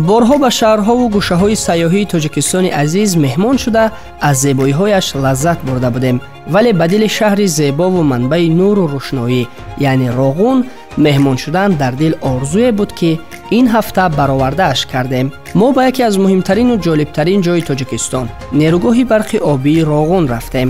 Борҳо ба шаҳрҳову гӯшаҳои сайёҳии Тоҷикистони азиз меҳмон шуда, аз зебоиҳояш лаззат бурда будем. Вале ба дили шаҳри зебову манбаи нуру рӯшноӣ, яъне Роғун, меҳмон шудан дар дил орзуе буд, ки ин ҳафта баровардааш кардем. Мо ба яке аз муҳимтарину ҷолибтарин ҷои Тоҷикистон, нерӯгоҳи барқи обии Роғун рафтем.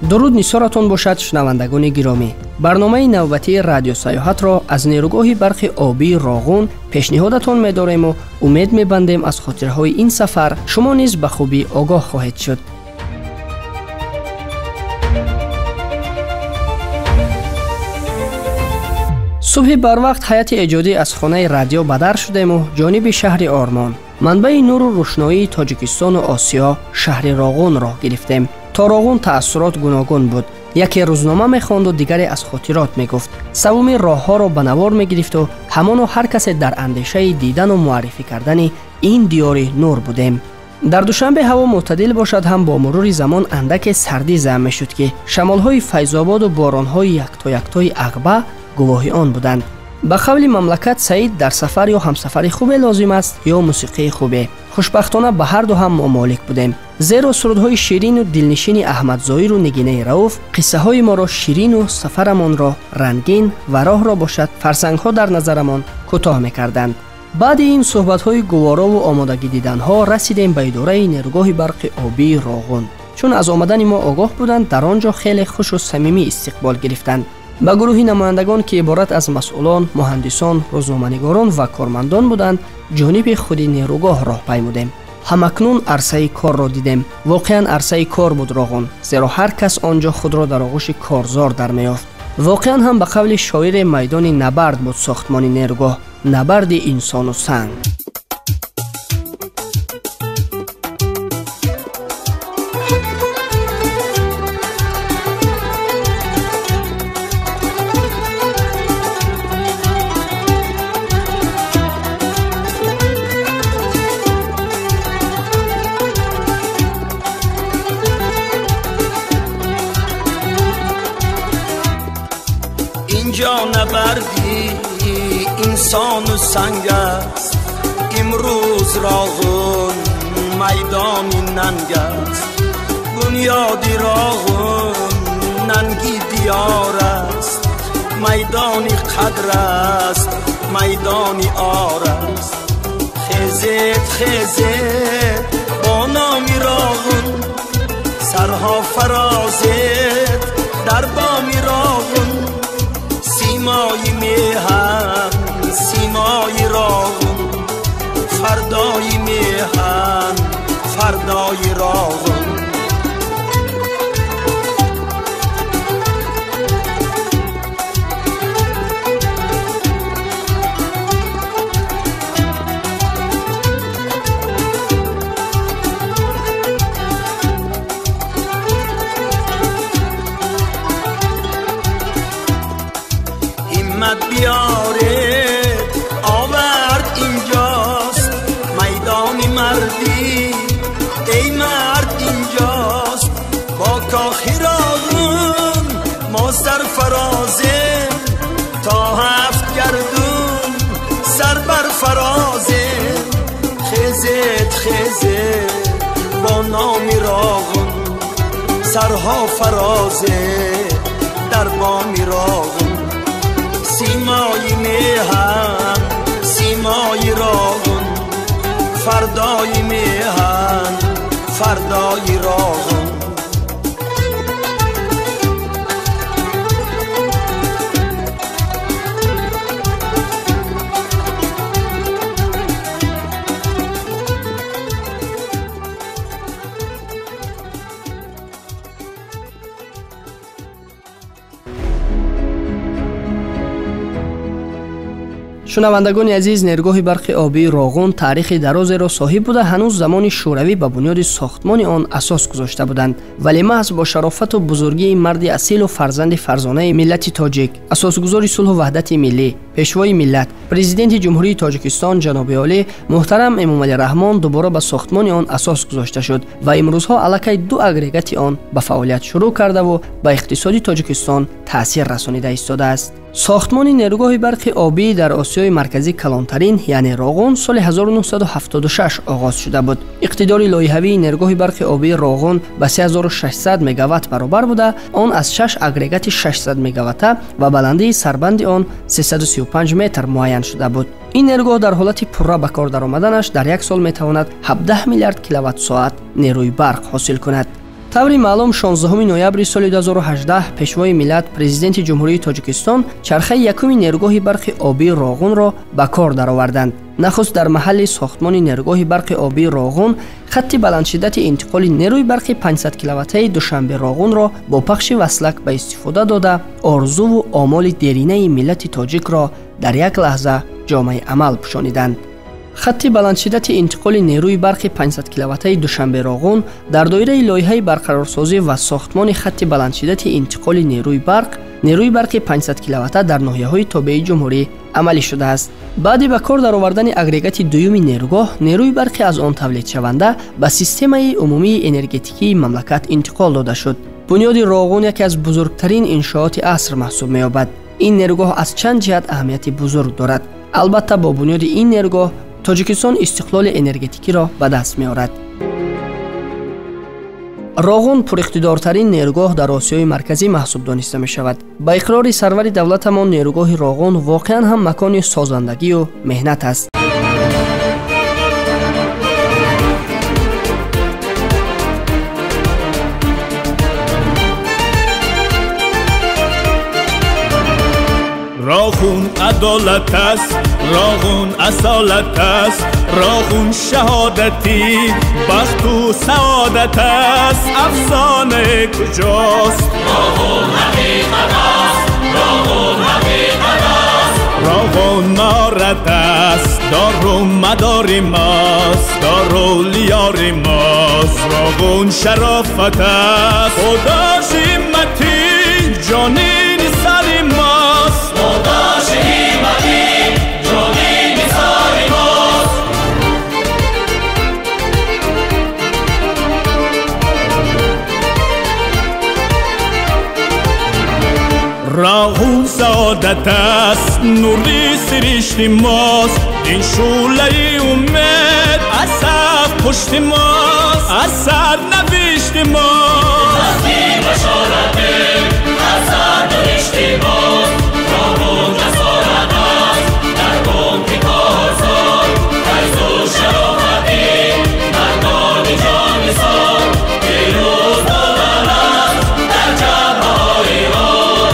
Дуруд нисоратон бошад, шунавандагони гиромӣ. Барномаи навбатии радиосаёҳатро аз нерӯгоҳи барқи обии Роғун пешниҳодатон медорему умед мебандем, аз хотираҳои ин сафар шумо низ ба хубӣ огоҳ хоҳед шуд. Субҳи барвақт ҳайати эҷодӣ аз хонаи радио бадар шудему ҷониби шаҳри Ормон, манбаи нуру рӯшноии Тоҷикистону Осиё, шаҳри Роғун роҳ гирифтем. То Роғун таассурот гуногун буд. Яке рӯзнома мехонду, дигаре аз хотирот мегуфт. Саввуми роҳҳоро ба навор мегирифту ҳамоно ҳар касе дар андешаи дидану муаррифӣ кардани ин диёри нур будем. Дар Душанбе ҳаво мӯътадил бошад ҳам, бо мурури замон андаке сардӣ зам мешуд, ки шамолҳои Файзободу боронҳои яктояктои Ағба гувоҳи он буданд. Ба қавли мамлакат Саид, дар сафар ё ҳамсафари хубе лозим аст, ё мусиқии хубе. Хушбахтона ба ҳарду ҳам мо молик будем, зеро сурудҳои ширину дилнишини Аҳмадзоиру Нигинаи Рауф қиссаҳои моро ширину сафарамонро рангин ва роҳро бошад фарсангҳо дар назарамон кӯтоҳ мекарданд. Баъди ин суҳбатҳои гуворову омодагӣ диданҳо расидем ба идораи нерӯгоҳи барқи обии Роғун. Чун аз омадани мо огоҳ буданд, дар он ҷо хеле хушу самимӣ истиқбол гирифтанд. Ба гурӯҳи намояндагон, ки иборат аз масъулон, муҳандисон, рӯзноманигорон ва кормандон буданд, ҷониби худи нерӯгоҳ роҳ паймудем. Ҳамакнун арсаи корро дидем. Воқеан арсаи кор буд Роғун, зеро ҳар кас он ҷо худро дар оғӯши корзор дар меёфт. Воқеан ҳам ба қавли шоире майдони набард буд сохтмони нерӯгоҳ, набарди инсону санг. Инҷо набарди инсону санг аст, имрӯз Роғун майдони нанг аст. Бунёди Роғун нанги диёр аст, майдони қадр аст, майдони ор аст. Хезед, хезед бо номи Роғун, сарҳо фарозед дар боми Роғун. Симои меҳан, симои Роғун, фардои меҳан, фардои Роғун. ҳиммат بیارید آورد اینجاست میدان مردی، ای مرد اینجاست. با کاخ راغون ما سرفرازیم، تا هفت گردون سر بر فرازیم. خیزید خیزید با نام راغون، سرها فرازه در بام راغون. سیمای میهن، سیمای راغون، فردای میهن، فردای راغون. Шунавандагони азиз, нерӯгоҳи барқи обии Роғун таърихи дарозеро соҳиб буда, ҳанӯз замони Шӯравӣ ба бунёди сохтмони он асос гузошта буданд. Вале маҳз бо шарофату бузургии марди асилу фарзанди фарзонаи миллати тоҷик, асосгузори сулҳу ваҳдати миллӣ, Пешвои миллат, Президенти Ҷумҳурии Тоҷикистон ҷаноби олӣ муҳтарам Эмомалӣ Раҳмон дубора ба сохтмони он асос гузошта шуд ва имрӯзҳо аллакай ду агрегати он ба фаъолият шурӯъ кардаву ба иқтисоди Тоҷикистон таъсир расонида истодааст. Сохтмони нерӯгоҳи барқи обӣ дар Осиёи Марказӣ калонтарин, яъне Роғун, соли 1976 оғоз шуда буд. Иқтидори лоиҳавии нерӯгоҳи барқи обии Роғун ба 3600 мегаватт баробар буда, он аз 6 агрегати 600 мегаватта ва баландии сарбанди он 335 метр муайян шуда буд. Ин нерӯгоҳ дар ҳолати пурра ба кор даромаданаш дар як сол метавонад 17 миллиард киловатт-соат нерӯи барқ ҳосил кунад. Таври маълум, 16 ноябри соли 2018 Пешвои миллат, Президенти Ҷумҳурии Тоҷикистон чархаи якуми нерӯгоҳи барқи обии Роғунро ба кор дароварданд. Нахуст дар маҳалли сохтмони нерӯгоҳи барқи обии Роғун хатти баландшиддати интиқоли нерӯи барқи 500 киловаттаи Душанбе-Роғунро бо пахши васлак ба истифода дода, орзуву омоли деринаи миллати тоҷикро дар як лаҳза ҷомаи амал пӯшониданд. Хатти баландшиддати интиқоли нерӯи барқи 500 киловаттаи Душанбе-Роғун дар доираи лоиҳаи барқарорсозӣ ва сохтмони хатти баландшиддати интиқоли нерӯи барқи 500 киловатта дар ноҳияҳои тобеи ҷумҳурӣ амалӣ шудааст. Баъди ба кор даровардани агрегати дуюми нерӯгоҳ, нерӯи барқи аз он тавлидшаванда ба системаи умумии энергетикии мамлакат интиқол дода шуд. Бунёди Роғун яке аз бузургтарин иншооти аср маҳсуб меёбад. Ин нерӯгоҳ аз чанд ҷиҳат аҳамияти бузург дорад. Албатта, бо бунёди ин нерӯгоҳ Тоҷикистон истиқлоли энергетикиро ба даст меорад. Роғун пуриқтидортарин нерӯгоҳ дар Осиёи Марказӣ маҳсуб дониста мешавад. Ба иқрори сарвари давлатамон, нерӯгоҳи Роғун воқеан ҳам макони созандагию меҳнат аст. Роғун адолат аст, Роғун асолат аст, Роғун шаҳодати бахту саодат аст. Афсона куҷост? Роғун ҳақиқат аст, Роғун ҳақиқат аст. Роғун морат аст, дору мадори мост, дору лиёри мост. Роғун шарофат аст, худо шимати ҷони сари мост. Худо шимати ҷони сари мост. Роғун саодат аст, нури сиришти мост, ин шӯълаи умед аз саф пушти мост, аз сарнавишти мост. Ҳасти башорате аз сарнавишти мост. Роғун ҷасорат аст дар бонки корзор, файзу шарофати мардони ҷоннисор, пирӯз будан аст дар ҷабҳаҳои ор.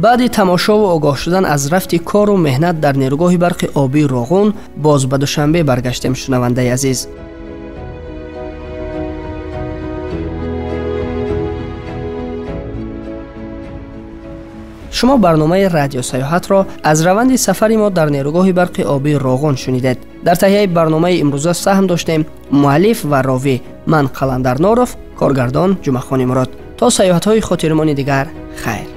Баъди тамошову огоҳ шудан аз рафти кору меҳнат дар нерӯгоҳи барқи обии Роғун, боз ба Душанбе баргаштем, шунавандаи азиз. Шумо барномаи радиосаёҳатро аз раванди сафари мо дар нерӯгоҳи барқи обии Роғун шунидед. Дар таҳияи барномаи имрӯза саҳм доштем муаллиф ва ровӣ ман Қаландар Норов, коргардон Ҷумъахони Мурод. То саёҳатҳои хотирмони дигар, хайр.